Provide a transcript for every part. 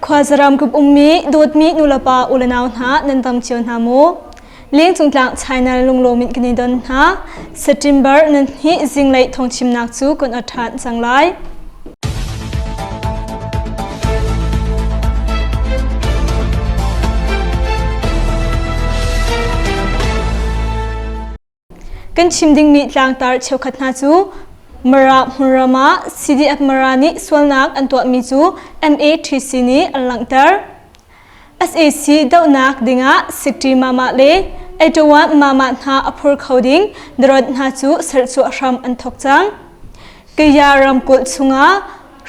Khuazaram kup ummi dawtmi nulepa ulenau hna nan dam cio hna maw? Lengcung tlang China lunglawm in kan i don hna. September nan hnih zinglei thawngchimnak cu kan ot ṭhan cang lai. Kan chim dingmi tlangtar cheukhat hna cu Mara hmunram ah CDF Mara nih sualnak an tuahmi cu MATC nih an langhter. Sac dohnak dingah Sikṭi Mama le Eiṭawan Mama hna a phur kho ding drone hna cu serchuah hram an thawk cang. Kaya ramkulh chungah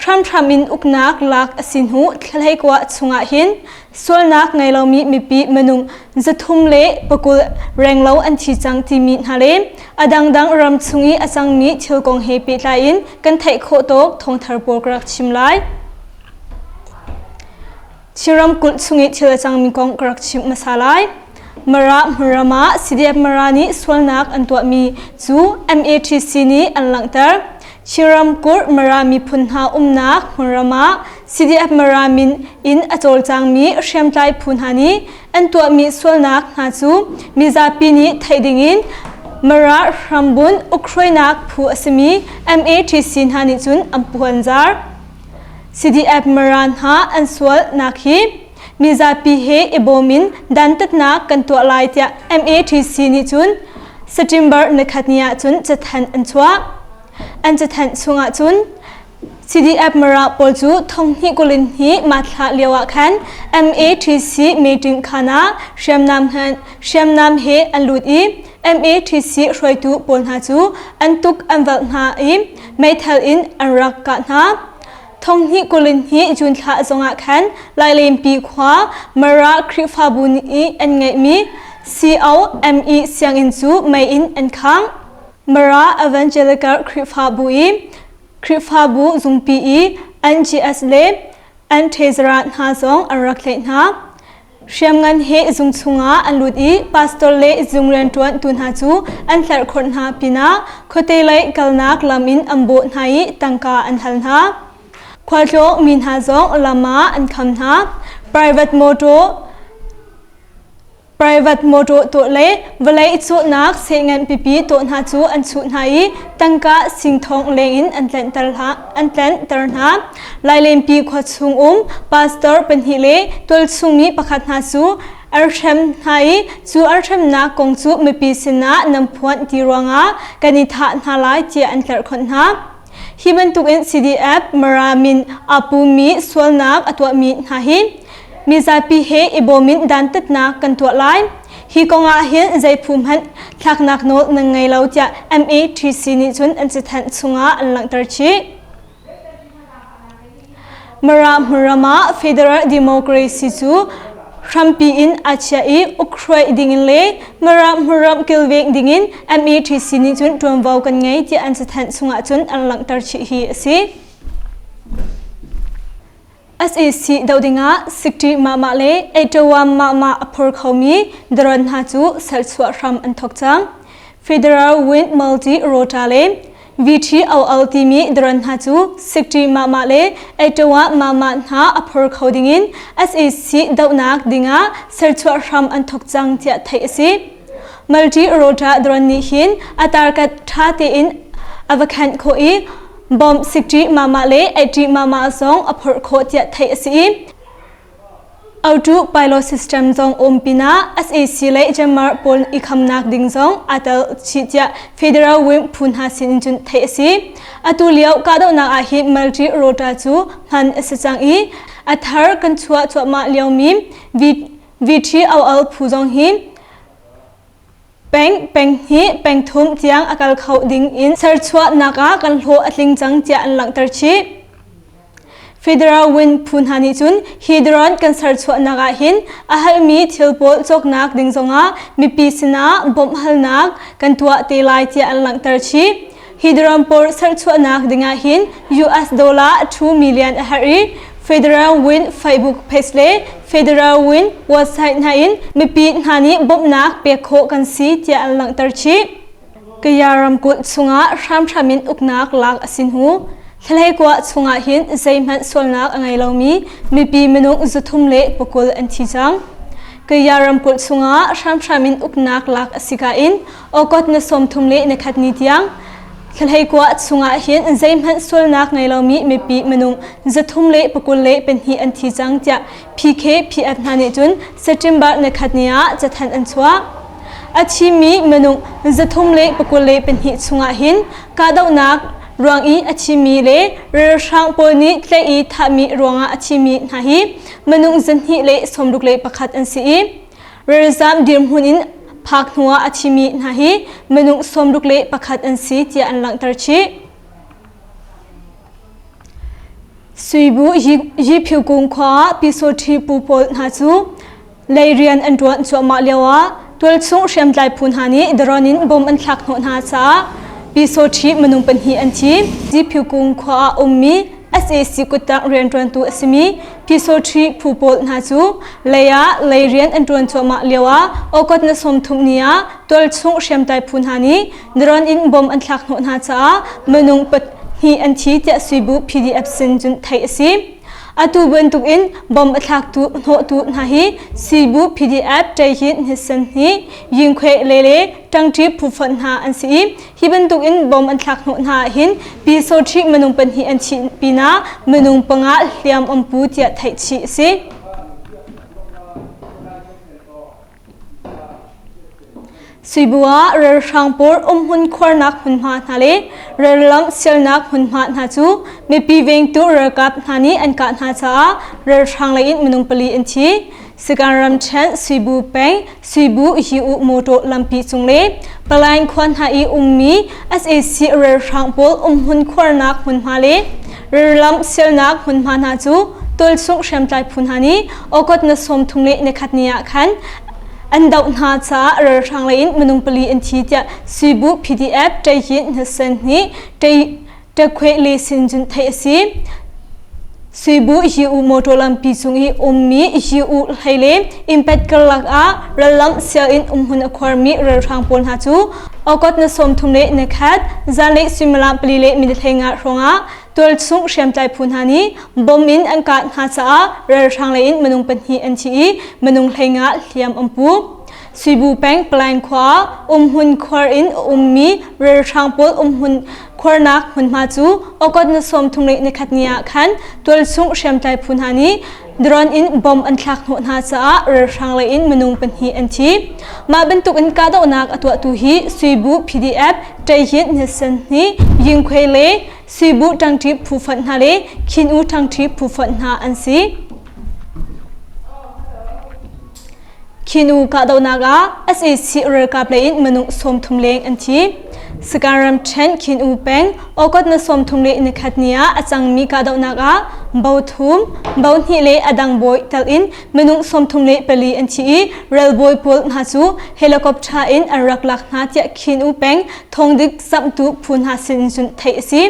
hramhram in uknak lak a si hnu thlahleikua chungah hin sualnak ngei lomi mipi minung 320 renglo an thi cang timi hna le a dangdang ram chung i a cangmi thil kong he pehtlai in kan theih khawh tawk thawngthar pawl ka rak chim lai. Chin ramkulh chung i thil a cangmi kong ka rak chimh hmasa lai. Mara hmunram ah CDF Mara nih sualnak an tuahmi cu MATC nih an langhter. Chin ramkulh Mara miphun hna umnak hmunram ah CDF Mara min in a cawlcangmi hriamtlai phu hna nih an tuahmi sualnak hna cu mizapi nih theih dingin Mara hrambunh ukhruainak phu a simi MATC hna nih cun an puanzar. CDF Mara hna an sualnak hi mizapi he i bawm in dantatnak kan tuah lai tiah MATC nih cun September nikhat ni ah cun cathanh an chuah. An cathanh chungah cun CDF Mara pawl cu thonghnih kulin hi mathlah lio ah khan MATC meeting khan ah hriamnam hriamnam he an lut i MATC hruaitu pawl hna cu an tuk an velh hna i meithal in an rak kah hna. Thonghnih kulin hi June thla zongah khan Lailenpi khua Mara Khrihfabu nih an ngeihmi COME sianginn cu mei in an khangh. Mara Evangelical Khrihfabu i Khrihfabu zungpi i NGS le NTezra hna zong an rak tlaih hna. Hriamngan he zung chungah an lut i pastor le zung rianṭuantu hna cu an tlerhkhawnh hna pinah khuate lei kalnak lam in an bawh hna i tangka an hal hna. Khualtlawng mi hna zong lam ah an kham hna. Private motor Private motor tuah le vawlei cawhnak seh ngan pipi tuah hna cu an chuh hna i tangka singthong lengin an tlanhter an tlanhter hna. Lailenpi khua chung um pastor pahnih le tualchungmi pakhat hna cu an hrem hna i cu an hremnak kong cu mipi sinah nan phuan ti ruangah kan i thah hna lai tiah an tlerhkhonh hna. Hi bantukin CDF Mara min aa pumi sualnak a tuahmi hna hi mizapi he i bawm in dantatnak kan tuah lai. Hi kong ah hin zei phu hmanh thlaknak nawl nan ngei lo tiah MATC nih cun an cathanh chungah an langhter chih. Mara hmunram ah Federal Democracy cu hrampi in aa chiah i ukhruai dingin le Mara hmunram kilveng dingin METC nih cun ṭuanvo kan ngei tiah an cathanh chungah cun an langhter chih hi a si. Sac doh dingah Sikṭi Mah le Etawam Mah a phur khomi drone hna cu serchuah hram an thawk cang. Federal Wind Multi Rota le VTOL timi drone hna cu Sikṭi Mah le Etawah Mah hna a phur kho dingin sac dohnak dingah serchuah hram an thawk cang tiah theih a si. Multi Rota drone nih hin a target ṭha tein a va khenh khawh i Bomb 60 mama le 80 mama zong a phorh khawh tiah theih a si i Auto pilot system zong um pinah sac le jammer pawl i khamnak ding zong aa tel chih tiah Federal Wing phu hna sin in cun theih a si. Atu lio kahdohnak ah hin multi rota cu hman a si cang i a thar kan chuah cuahmah liomi VTOL phu zong hi Peng, peng hnih, peng thum tiang a kal kho ding in serchuahnak ah kan hlawh a tling cang tiah an langhter chih. Federal Wind phu hna nih cun hi drone kan serchuahnak ah hin a halmi thil pawl cawknak ding zongah mipi sinah bawmhhalnak kan tuah te lai tiah an langhter chih. Hi drone pawl serchuahnak dingah hin US dollar 2 million a herh i Federal Wind Facebook page le Federal Wind website hna in mipi hna nih bawmhnak pek khawh kan si tiah an langhter chih. Kaya ramkulh chungah hramhram in uknak lak a si hnu. Thlalei chungah hin zeihmanh sualnak a ngei lomi mipi minung 320 an thi cang. Kaya ramkulh chungah hramhram in uknak lak a si ka in August ni 31 ni tiang Thlalei chungah hin zeihmanh sualnak ngei lomi mipi minung 322 an thi cang tiah PKPF hna nih cun September nikhat ni ah cathanh an chuah. A thimi minung 322 chungah hin kahdohnak ruang i a thimi le ralhrang pawl nih tlaih i thahmi ruangah a thimi hna hi minung 261 an si i ralzam dirhmun in phak hnuah a thimi hna hi minung 61 an si tiah an langhter chih. Suibu Yiphyukung khua ah Pyisawṭhi pu pawl hna cu lei rian an ṭuan cuahmah lioah tualchung hriamtlai phu hna nih drone in bom an thlak hnawh hna caah Pyisawṭhi minung pahnih an thi. Yiphyukung khua ah ummi sac kuttang rianṭuantu a simi Pyisawṭhi phu pawl hna cu lei ah lei rian an ṭuan cuahmah lioah August ni 30 ni ah tualchung hriamtlai phu hna nih drone in bom an thlak hnawh hna caah minung pahnih an thi tiah Suibu PDF sin cun theih a si. Atu bantuk in bom a thlaktu hnawhtu hna hi Suibu PDF Ṭeihin Hnisan hi Yingkhwe le le Ṭangṭi phu fonh hna an si i hi bantuk in bom an thlak hnawh hna ahhin Pi Sawṭhi minung pahnih an thih pinah minung panga hliam an pu tiah theih chih a si. Suibu ah ralhrang pawl umhmun khuarnak hmunhma hna le rallam sialnak hmunhma hna cu mipi vengtu ralkap hna nih an kah hna caah ralhrang lei in minung pali an thi. Sikan ramṭhen Suibu peng Suibu Hiu motor lampi cung le Palain khua hna i ummi sac ralhrang pawl umhmun khuarnak hmunhma le rallam sialnak hmunhma hna cu tualchung hriamtlai phu hna nih August ni 31 ni ah khan an doh hna caah ralhrang lei in minung pali an thi tiah Suibu PDF Ṭeihin Hnasen nih Ṭekhwe le sin cun theih a si. Suibu Hiu motor lampi cung i ummi Hiu hlei le Impact karlak ah rallam sial in umhmun a khuarmi ralhrang pawl hna cu August ni 31 zanlei suimilam pali le minute 15 hrawngah tualchung hriamtlai phu hna nih bom in an kah hna caah ralhrang lei in minung pahnih an thi i minung 15 hliam an pu. Suibu peng Palain khua umhmun khuar in a ummi ralhrang pawl umhmun khuarnak hmunhma cu August ni 31 ni ah khan tualchung hriamtlai phu hna nih drone in bomb an thlak hnawh hna caah ralhrang lei in minung pahnih an thi. Mah bantuk in kahdohnak a tuahtu hi Suibu PDF Ṭeihin Nisan Hni Yingkhui le Suibu ṭangṭi phu fonh hna le Khin U ṭangṭi phu fonh hna an si. Khin U kahdohnak ah sac ralkap lei in minung 30 leng an thi. Sagaing ramṭhen Khin U peng August ni 31 ni ah a cangmi kahdohnak ah bo thum, bo hnih le a dang bawi tel in minung 34 an thi i ralbawi pawl hna cu helicopter in an rak lak hna tiah Khin U peng thawngdik zamhtu phu hna sin cun theih a si.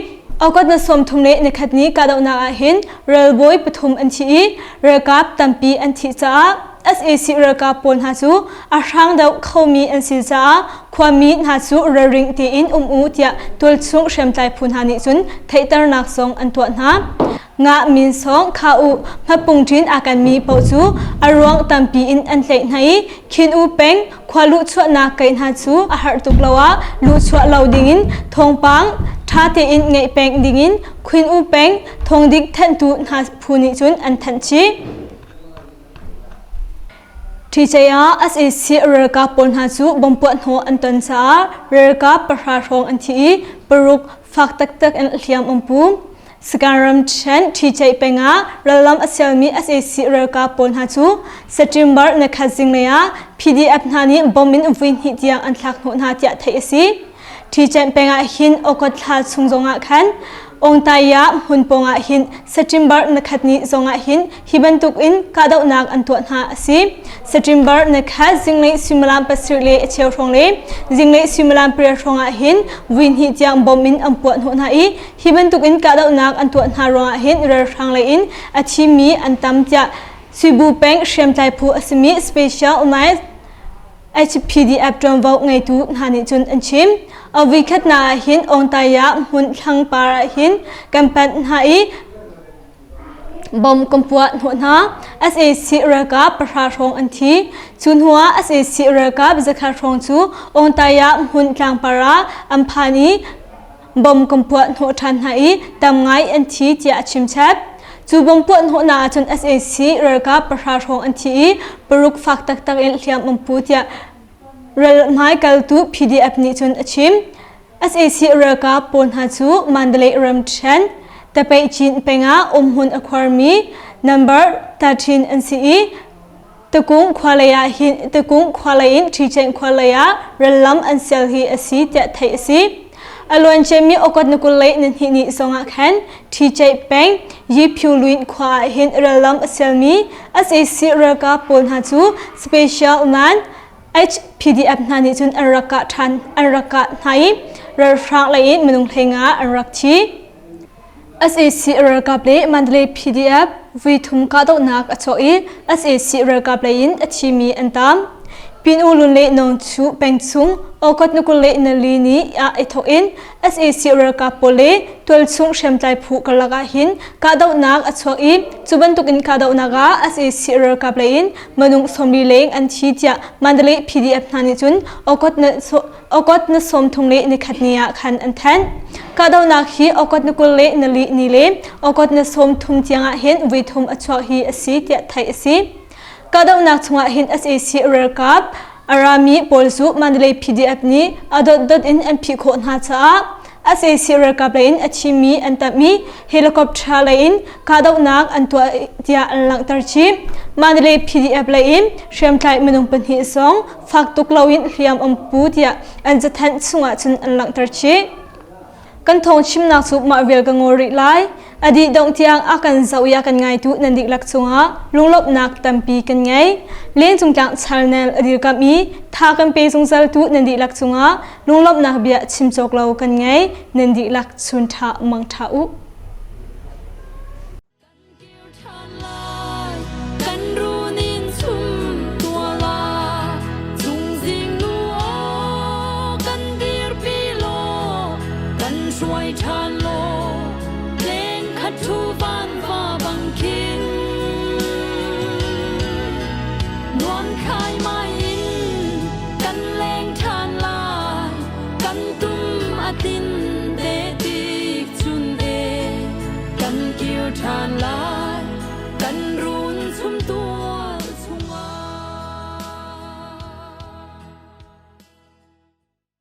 August ni 31 ni kahdohnak ah hin ralbawi pathum an thi i ralkap tampi an thih caah sac ralkap pawl hna cu a hrang deuh khomi an si caah khuami hna cu ralring tein um u tiah tualchung hriamtlai phu hna nih cun theihternak zong an tuah hna. Nga min sawng kha u hmapung ṭin aa kanmi paoh cu a ruang tampi in an tlaih hna i Khin U peng khua luhchuahnak kei hna cu a har tuk lo ah luhchuah lo dingin thawngpang ṭha tein ngeih peng dingin Khin U peng thawngdik thanhtu hna phu nih cun an thanh chih. Ṭhicei ah sac ralkap pawl hna cu bomb puah hnawh an ton caah ralkap pahra hrawng an thi i paruk fak taktak in hliam an pu. Sagaing ramṭhen Ṭhicei peng ah rallam a sialmi sac ralkap pawl hna cu September nikhat zinglei ah PDF hna nih bomb in voihnih tiang an thlak hnawh hna tiah theih a si. Ṭhicen peng ah hin August thla chung zongah khan Ongtaya hmun pawng ah hin September nikhat ni zongah hin hi bantuk in kahdohnak an tuah hna a si. September nikhat zinglei suimilam pasarih le a cheu hrawng le zinglei suimilam pariat hrawng ah hin vui hnih tiang bom in an puah hnawh hna i hi bantuk in kahdohnak an tuah hna ruangah hin ralhrang lei in a thimi an tam tiah Suibu peng hriamtlai phu a simi Special Alliance. HPDF ṭuanvo ngeitu hna nih cun an chim. A voikhatnak ah hin Awngtaya hmun thlangpar ah hin kan panh hna i Bom kan puah hnawh hna. Sac ralkap pahra hrawng an thi. Cu hnuah sac ralkap zakhat hrawng cu Awngtaya hmun tlangpar ah an phan i bom kan puah hnawh ṭhan hna i tam ngai an thi tiah a chim chap. Cu bom puah hnawhnak ahcun sac ralkap pahra hrawng an thi i paruk fak taktak in hliam an pu tiah ral hmaikaltu PDF nih cun a chim. Sac ralkap pawl hna cu Mandalay ramṭhen Tapeihcin peng ah umhmun a khuarmi number 13 an si i Tukung khua lei ah hin Tukung khua lei in Ṭhichen khua lei ah rallam an sial hi a si tiah theih a si. A luanciami August ni 22 ni zongah khan Ṭhicheih peng Yiphyuluin khua ah hin rallam a sialmi sac ralkap pawl hna cu Special Man HPDF hna nih cun an rak kah ṭhan an rak kah hna i ralhrang lei in minung hleinga an rak thi. Sac ralkap le Mandalay PDF vuithum kahdohnak a chuak i sac ralkap lei in a thimi an tam. Pin U Lun le Nawng Chu peng chung August ni 24 ni ah i thawk in sac ralkap pawl le tualchung hriamtlai phu karlak ah hin kahdohnak a chuak i cu bantukin kahdohnak ah sac ralkap lei in minung 40 leng an thi tiah Mandalay PDF hna nih cun August ni 30 le nikhat ni ah khan an thanh. Kahdohnak hi August ni 24 ni le August ni 30 tiang ah hin vuithum a chuak hi a si tiah theih a si. Kahdohnak chungah hin sac ralkap a rami pawl cu Mandalay PDF nih a dotdot in an phih khawh hna caah sac ralkap lei in a thimi an tam i helicopter lei in kahdohnak an tuah tiah an langhter chih. Mandalay PDF lei in hriamtlai minung pahnih zong fak tuk loin hliam an pu tiah an cathanh chungah cun an langhter chih. Kan thawng chimnak cu mah vial ka ngawl rih lai. A dih dongh tiang a kan zoh i a kan ngaitu nan dihlak cungah lunglawmhnak tampi kan ngei. Lengcung tlang channel a dirkamh i tha kan pe zungzaltu nan dihlak cungah lunglawmhnak bia chim cawk lo kan ngei. Nan dihlak chun ṭha mang ṭha u.